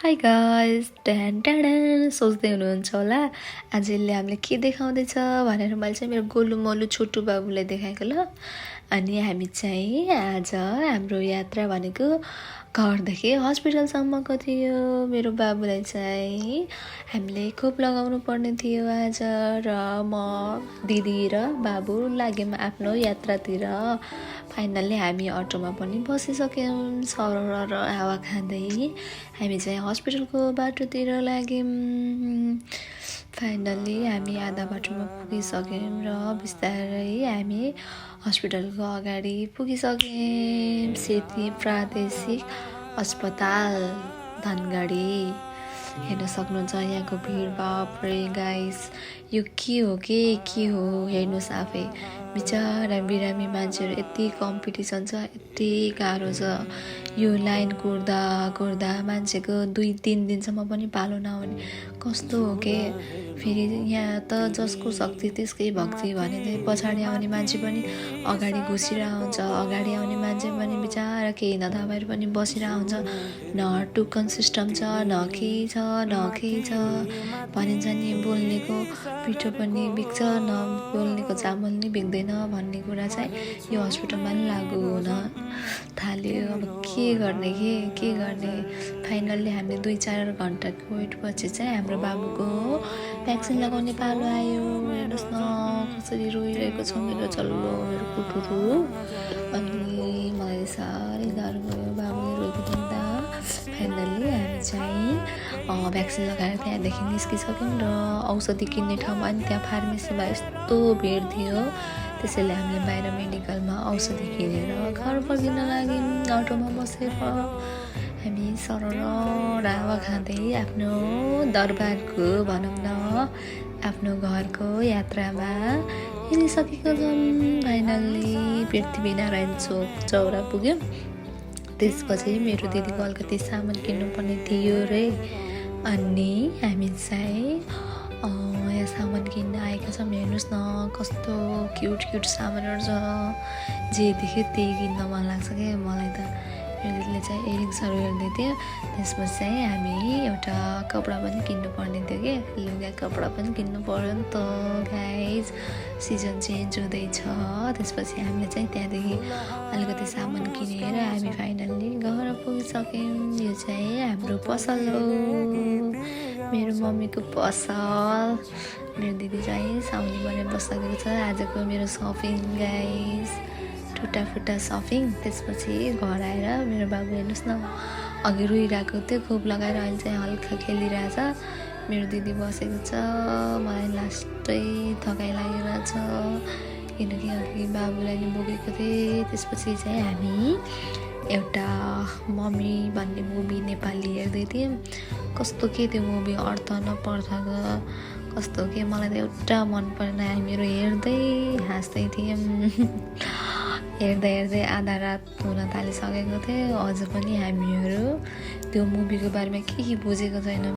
High guys ten ten सोच्दै हुनुहुन्छ होला आज यसले हामीले के देखाउँदैछ भनेर मैले चाहिँ मेरो गोलु मोलु छोटु बाबुलाई देखाएको ल। अनि हामी चाहिँ आज हाम्रो यात्रा भनेको घरदेखि हस्पिटलसम्मको थियो। मेरो बाबुलाई चाहिँ हामीले खोप लगाउनु पर्ने थियो आज, र म दिदी र बाबु लाग्यौँ आफ्नो यात्रातिर। फाइनल्ली हामी अटोमा पनि बसिसक्यौँ। सरर हावा खाँदै हामी चाहिँ हस्पिटलको बाटोतिर लाग्यौँ। फाइनल्ली हामी आधा बाटोमा पुगिसक्यौँ र बिस्तारै हामी हस्पिटलको अगाडि पुगिसक्यौँ। सेती प्रादेशिक अस्पताल धनगढी। हेर्न सक्नुहुन्छ यहाँको भिड, बापरे गाइस, यो के हो हेर्नुहोस् आफै। बिचारा बिरामी मान्छेहरू यति कम्पिटिसन छ, यति गाह्रो छ। यो लाइन कुर्दा मान्छेको 2-3 दिनसम्म पनि पालो नहुने कस्तो हो के। फेरि यहाँ त जसको शक्ति त्यसकै भक्ति भने चाहिँ पछाडि आउने मान्छे पनि अगाडि घुसिरहेको हुन्छ, अगाडि आउने मान्छे पनि बिचारा केही नथाहा भएर पनि बसिरहेको हुन्छ। न टोकन सिस्टम छ, न केही छ भनिन्छ नि। बोल्नेको पिठो पनि बिग्छ, न बोल्नेको चामल नि बिग्दैन भन्ने कुरा चाहिँ यो हस्पिटलमा पनि लागु हुन थाल्यो। अब के गर्ने। फाइनल्ली हामीले 2-4 घन्टाको वेटपछि चाहिँ हाम्रो बाबुको भ्याक्सिन लगाउने पालो आयो। हेर्नुहोस् न कसरी रोइरहेको छ मेरो कुटुरु। अनि मलाई साह्रै गाह्रो भयो बाबुले रोएको देख्दा। फाइनल्ली हामी चाहिँ भ्याक्सिन लगाएर त्यहाँदेखि निस्किसक्यौँ र औषधि किन्ने ठाउँमा पनि त्यहाँ फार्मेसीमा यस्तो भिड थियो। त्यसैले हामीले बाहिर मेडिकलमा औषधि किनेर घर फर्किन लाग्यौँ अटोमा बसेर। हामी सरर हावा खाँदै आफ्नो दरबारको भनौँ न आफ्नो घरको यात्रामा हिँडिसकेको छौँ। फाइनल्ली पृथ्वीनारायण चौरा पुग्यौँ। त्यसपछि मेरो दिदीको अलिकति सामान किन्नुपर्ने थियो रे। अनि हामी चाहिँ यहाँ सामान किन्न आएका छौँ। हेर्नुहोस् न कस्तो क्युट सामानहरू छ। जे देख्यो त्यही किन्न मन लाग्छ क्या मलाई त। मेरो दिदीले चाहिँ एरिङ्सहरू हेर्दै थियो। त्यसपछि चाहिँ हामी एउटा कपडा पनि किन्नुपर्ने थियो कि, लुगा कपडा पनि किन्नु पर्यो नि त गाइज। सिजन चेन्ज हुँदैछ। त्यसपछि हामीले चाहिँ त्यहाँदेखि अलिकति सामान किनेर हामी फाइनल्ली घर पुगिसक्यौँ। यो चाहिँ हाम्रो पसल हो, मेरो मम्मीको पसल। मेरो दिदी चाहिँ साउनी बनाएर बसिसकेको छ। आजको मेरो सपिङ गाइस, टुटाफुटा सपिङ। त्यसपछि घर आएर मेरो बाबु हेर्नुहोस् न अघि रोइरहेको थियो खोप लगाएर, अहिले चाहिँ हल्का खेलिरहेछ। मेरो दिदी बसेको छ। मलाई लास्टै थकाइ लागेर छ किनकि अघि बाबुलाई नि बोकेको थिएँ। त्यसपछि चाहिँ हामी एउटा मम्मी भन्ने मुभी नेपाली हेर्दै थियौँ। कस्तो के त्यो मुभी अर्थ नपर्थको कस्तो के, मलाई त एउटा मन परेन। हामीहरू हेर्दै हाँस्दै थियौँ। हेर्दै आधा रात हुन थालिसकेको थियो। अझ पनि हामीहरू त्यो मुभीको बारेमा केही बुझेको छैन।